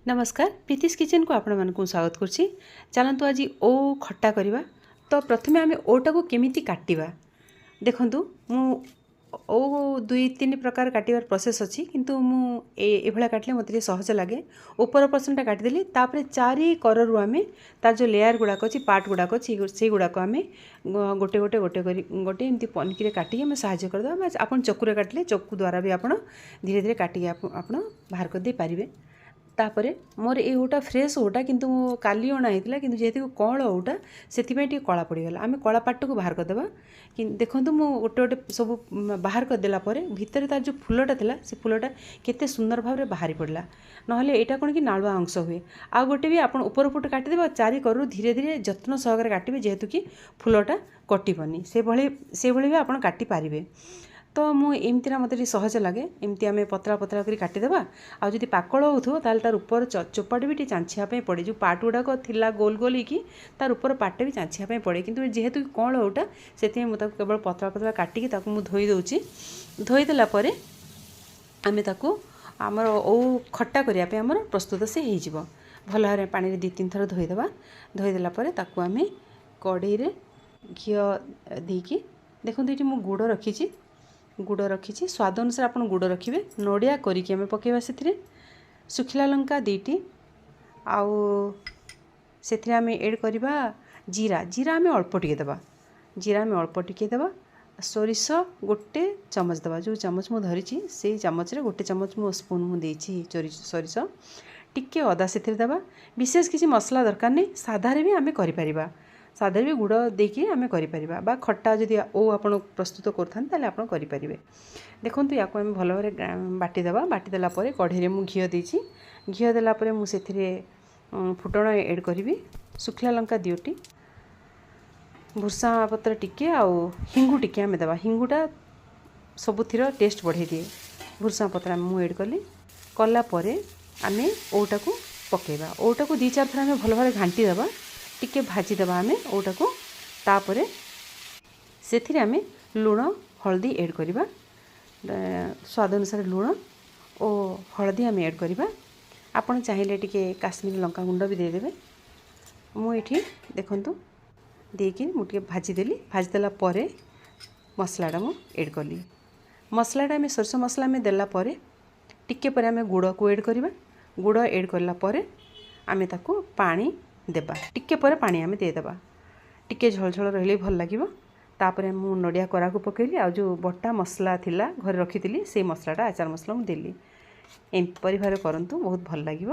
ନମସ୍କାର, ପ୍ରୀତିସ୍ କିଚେନ୍କୁ ଆପଣମାନଙ୍କୁ ସ୍ୱାଗତ କରୁଛି। ଚାଲନ୍ତୁ, ଆଜି ଓଉ ଖଟା କରିବା। ତ ପ୍ରଥମେ ଆମେ ଓଉଟାକୁ କେମିତି କାଟିବା ଦେଖନ୍ତୁ। ମୁଁ ଓଉ ଦୁଇ ତିନି ପ୍ରକାର କାଟିବାର ପ୍ରୋସେସ୍ ଅଛି, କିନ୍ତୁ ମୁଁ ଏଭଳିଆ କାଟିଲେ ମୋତେ ଟିକେ ସହଜ ଲାଗେ। ଉପର ପୋର୍ସନଟା କାଟିଦେଲି। ତାପରେ ଚାରି କରରୁ ଆମେ ତାର ଯେଉଁ ଲେୟାର ଗୁଡ଼ାକ ଅଛି, ପାର୍ଟ ଗୁଡ଼ାକ ଅଛି, ସେଇଗୁଡ଼ାକ ଆମେ ଗୋଟେ ଗୋଟେ ଗୋଟେ କରି ଗୋଟେ ଏମିତି ପନିକିରେ କାଟିକି ଆମେ ସାହାଯ୍ୟ କରିଦେବା। ଆପଣ ଚକୁରେ କାଟିଲେ ଚକୁ ଦ୍ୱାରା ବି ଆପଣ ଧୀରେ ଧୀରେ କାଟିକି ଆପଣ ବାହାର କରିଦେଇପାରିବେ। ତାପରେ ମୋର ଏଇ ଓଉଟା ଫ୍ରେଶ୍ ଓଉଟା, କିନ୍ତୁ କାଲି ଅଣା ହେଇଥିଲା, କିନ୍ତୁ ଯେହେତୁ କଅଁଳ ଓଉଟା, ସେଥିପାଇଁ ଟିକେ କଳା ପଡ଼ିଗଲା। ଆମେ କଳା ପାଟକୁ ବାହାର କରିଦେବା। ଦେଖନ୍ତୁ, ମୁଁ ଗୋଟେ ଗୋଟେ ସବୁ ବାହାର କରିଦେଲା ପରେ ଭିତରେ ତାର ଯେଉଁ ଫୁଲଟା ଥିଲା, ସେ ଫୁଲଟା କେତେ ସୁନ୍ଦର ଭାବରେ ବାହାରି ପଡ଼ିଲା। ନହେଲେ ଏଇଟା କ'ଣ କି ନାଳୁଆ ଅଂଶ ହୁଏ। ଆଉ ଗୋଟେ ବି ଆପଣ ଉପର ପଟୁ କାଟିଦେବେ ଆଉ ଚାରି କରରୁ ଧୀରେ ଧୀରେ ଯତ୍ନ ସହକାରେ କାଟିବେ, ଯେହେତୁ କି ଫୁଲଟା କଟିବନି। ସେଭଳି ବି ଆପଣ କାଟିପାରିବେ। ତ ମୁଁ ଏମିତିରେ ମୋତେ ଟିକେ ସହଜ ଲାଗେ। ଏମିତି ଆମେ ପତଳା ପତଳା କରି କାଟିଦେବା। ଆଉ ଯଦି ପାକଳ ହେଉଥିବ, ତାହେଲେ ତାର ଉପର ଚୋପାଟା ବି ଟିକେ ଚାଞ୍ଛିବା ପାଇଁ ପଡ଼େ। ଯେଉଁ ପାର୍ଟ ଗୁଡ଼ାକ ଥିଲା ଗୋଲ ଗୋଲ ହେଇକି, ତାର ଉପର ପାର୍ଟଟା ବି ଚାଞ୍ଛିବା ପାଇଁ ପଡ଼େ। କିନ୍ତୁ ଯେହେତୁ କଅଁଳ ଓଉଟା, ସେଥିପାଇଁ ମୁଁ ତାକୁ କେବଳ ପତଳା ପତଳା କାଟିକି ତାକୁ ମୁଁ ଧୋଇ ଦେଉଛି। ଧୋଇଦେଲା ପରେ ଆମେ ତାକୁ ଆମର ଓଉ ଖଟା କରିବା ପାଇଁ ଆମର ପ୍ରସ୍ତୁତ ସେ ହେଇଯିବ। ଭଲ ଭାବରେ ପାଣିରେ ଦୁଇ ତିନି ଥର ଧୋଇଦେବା। ଧୋଇଦେଲା ପରେ ତାକୁ ଆମେ କଢ଼େଇରେ ଘିଅ ଦେଇକି, ଦେଖନ୍ତୁ, ଏଇଠି ମୁଁ ଗୁଡ଼ ରଖିଛି। ଗୁଡ଼ ରଖିଛି, ସ୍ୱାଦ ଅନୁସାରେ ଆପଣ ଗୁଡ଼ ରଖିବେ। ନଡ଼ିଆ କୋରିକି ଆମେ ପକାଇବା ସେଥିରେ, ଶୁଖିଲା ଲଙ୍କା ଦୁଇଟି, ଆଉ ସେଥିରେ ଆମେ ଏଡ଼୍ କରିବା ଜିରା। ଜିରା ଆମେ ଅଳ୍ପ ଟିକେ ଦେବା। ଜିରା ଆମେ ଅଳ୍ପ ଟିକେ ଦେବା। ସୋରିଷ ଗୋଟେ ଚାମଚ ଦେବା। ଯେଉଁ ଚାମଚ ମୁଁ ଧରିଛି, ସେଇ ଚାମଚରେ ଗୋଟେ ଚାମଚ ମୁଁ ସ୍ପୁନ୍ ମୁଁ ଦେଇଛି ସୋରିଷ। ଟିକେ ଅଦା ସେଥିରେ ଦେବା। ବିଶେଷ କିଛି ମସଲା ଦରକାର ନାହିଁ। ସାଧାରେ ବି ଆମେ କରିପାରିବା। ସାଧାରେ ବି ଗୁଡ଼ ଦେଇକି ଆମେ କରିପାରିବା ବା ଖଟା ଯଦି ଓଉ ଆପଣ ପ୍ରସ୍ତୁତ କରୁଥାନ୍ତି, ତାହେଲେ ଆପଣ କରିପାରିବେ। ଦେଖନ୍ତୁ, ୟାକୁ ଆମେ ଭଲ ଭାବରେ ବାଟିଦେବା। ବାଟିଦେଲା ପରେ କଢ଼େଇରେ ମୁଁ ଘିଅ ଦେଇଛି। ଘିଅ ଦେଲା ପରେ ମୁଁ ସେଥିରେ ଫୁଟଣ ଏଡ଼୍ କରିବି, ଶୁଖିଲା ଲଙ୍କା ଦୁଇଟି, ଭୃସଙ୍ଗା ପତ୍ର ଟିକେ ଆଉ ହିଙ୍ଗୁ ଟିକେ ଆମେ ଦେବା। ହିଙ୍ଗୁଟା ସବୁଥିର ଟେଷ୍ଟ ବଢ଼େଇ ଦିଏ। ଭୃସଙ୍ଗା ପତ୍ର ମୁଁ ଏଡ଼୍ କଲି। କଲା ପରେ ଆମେ ଓଉଟାକୁ ପକାଇବା। ଓଉଟାକୁ ଦୁଇ ଚାରି ଥର ଆମେ ଭଲ ଭାବରେ ଘାଣ୍ଟି ଦେବା। ଟିକେ ଭାଜିଦେବା ଆମେ ଓଉଟାକୁ। ତାପରେ ସେଥିରେ ଆମେ ଲୁଣ, ହଳଦୀ ଏଡ଼୍ କରିବା। ସ୍ୱାଦ ଅନୁସାରେ ଲୁଣ ଓ ହଳଦୀ ଆମେ ଏଡ଼୍ କରିବା। ଆପଣ ଚାହିଁଲେ ଟିକେ କାଶ୍ମୀରୀ ଲଙ୍କା ଗୁଣ୍ଡ ବି ଦେଇଦେବେ। ମୁଁ ଏଇଠି ଦେଖନ୍ତୁ, ଦେଇକି ମୁଁ ଟିକେ ଭାଜିଦେଲି। ଭାଜିଦେଲା ପରେ ମସଲାଟା ମୁଁ ଏଡ଼୍ କଲି। ମସଲାଟା ଆମେ ସୋରିଷ ମସଲା ଆମେ ଦେଲା ପରେ ଟିକେ ପରେ ଆମେ ଗୁଡ଼କୁ ଏଡ଼୍ କରିବା। ଗୁଡ଼ ଏଡ଼୍ କଲା ପରେ ଆମେ ତାକୁ ପାଣି ଦେବା। ଟିକେ ପରେ ପାଣି ଆମେ ଦେଇଦେବା। ଟିକେ ଝୋଳ ଝୋଳ ରହିଲେ ଭଲ ଲାଗିବ। ତାପରେ ମୁଁ ନଡ଼ିଆ କୋରାକୁ ପକାଇଲି ଆଉ ଯେଉଁ ବଟା ମସଲା ଥିଲା, ଘରେ ରଖିଥିଲି, ସେଇ ମସଲାଟା, ଆଚାର ମସଲା ମୁଁ ଦେଲି। ଏପରି ଭାବରେ କରନ୍ତୁ, ବହୁତ ଭଲ ଲାଗିବ।